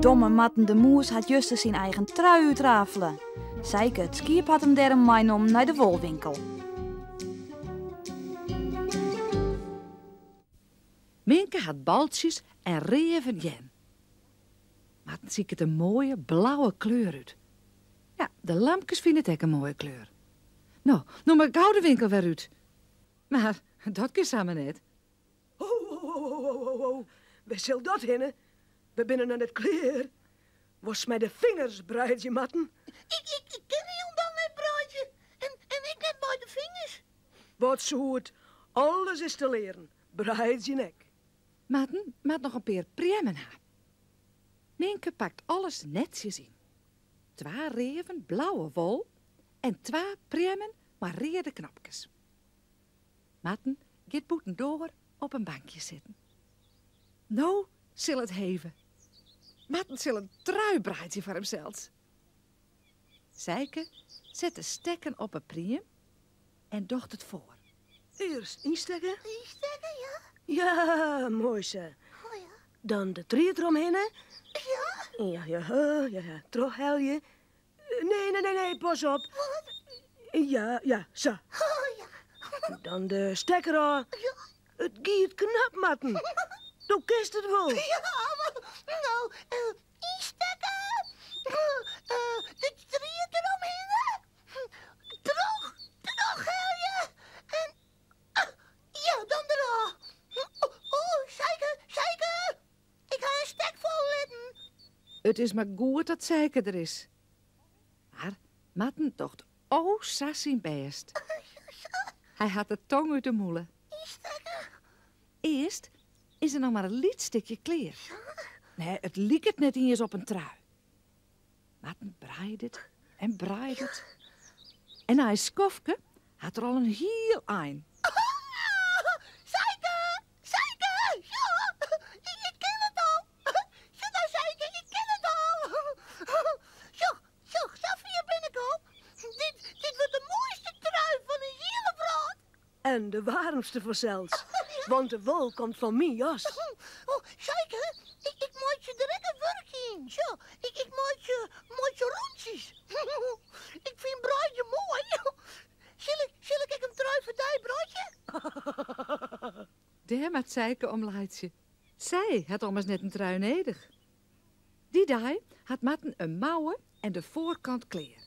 Domme Marten de Mûs hat juster syn eigen trui útrafele. Sijke it skiep hat him dêrom meinommen nei de wolwinkel. Minke hat baltsjes en reven jern. Marten siket in moaie blauwe kleur út. Ja, de lamkes fine it ek in moaie kleur. No, no mar gau de winkel wer út. Mar dat kin samar net. Ho, ho, ho, ho, ho, ho, ho, wêr sil dat hinne? We binne noch net klear. Wolst mei de fingers breidzje, Marten? Ik, ik, ik kin hielendal net breidzje. En, en ek net mei de fingers. Wat soe it? Alles is te learen, breidzjen ek. Marten moat noch in pear priemmen ha. Minke pakt alles netsjes yn. Twa reven blauwe wol en twa priemmen mei reade knopkes. Marten giet bûtendoar op in bankje sitten. No sil it heve. Marten sil in trui breidzje foar himsels. Sijke set de stekken op 'e priem en docht it foar. Earst ynstekke. Ynstekke, ja. Ja, moai sa. Oh ja. Dan de tried deromhinne. Ja. Ja, ja, ja, ja. Trochhelje. Nee, nee, nee, nee, pas op. Wat? Ja, ja, sa. Oh ja. Dan de stekker ôf. Ja. It giet knap, Marten. Do kinst it wol. Ja, mar no, ynstekke. De tried deromhinne. Troch, trochhelje. En ja, dan derôf. Oh, Sijke, Sijke. Ik ha in stek falle litten. It is mar goed dat Sijke der is. Mar Marten docht o sa syn bêst. Hy hat de tong út de mûle. Earst is der noch mar in lyts stikje klear. Nee, it liket net iens op in trui. Marten breidet en breidet. En nei in skoftke hat er al in hiel ein. Sijke! Sijke! Ja, ik kin it al. Sjoch no, Sijke, ik kin it al. Sjoch, sjoch, safier bin ik al. Dit, dit wurdt de moaiste trui fan de hiele wrâld. En de waarmste fansels, want de wol komt fan myn jas. Oh, Sijke, ik, ik meitsje der ek in wurkje yn. Sjoch, ik, ik meitsje, meitsje rûntsjes. Ik fyn breidzjen moai. Sil ik, sil ik ek in trui foar dy breidzje? Dêr moat Sijke om laitsje. Sy hat ommers net in trui nedich. Dy dei hat Marten in mouwe en de foarkant klear.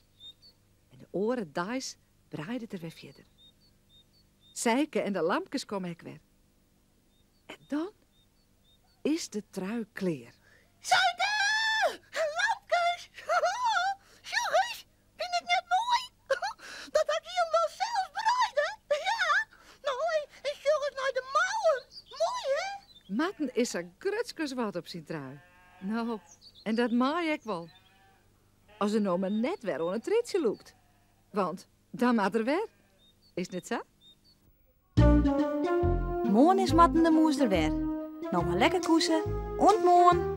En de oare deis breidet er wer fierder. Sijke en de lamkes komme ek wer. En dan is de trui klear. Sijke! Lamkes! Sjoch ris, fyn ik net moai? Dat ha ik hielendal sels breide. Ja, no, en sjoch ris nei de mouwen. Moai, hè? Marten is sa grutsk as wat op syn trui. No, en dat mei ek wol. As er no mar net wer oan it triedsje lûkt. Want dan moat er wer. Is 't net sa? Moarn is Marten de Mûs der wer. No mar lekker koese. Oant moarn!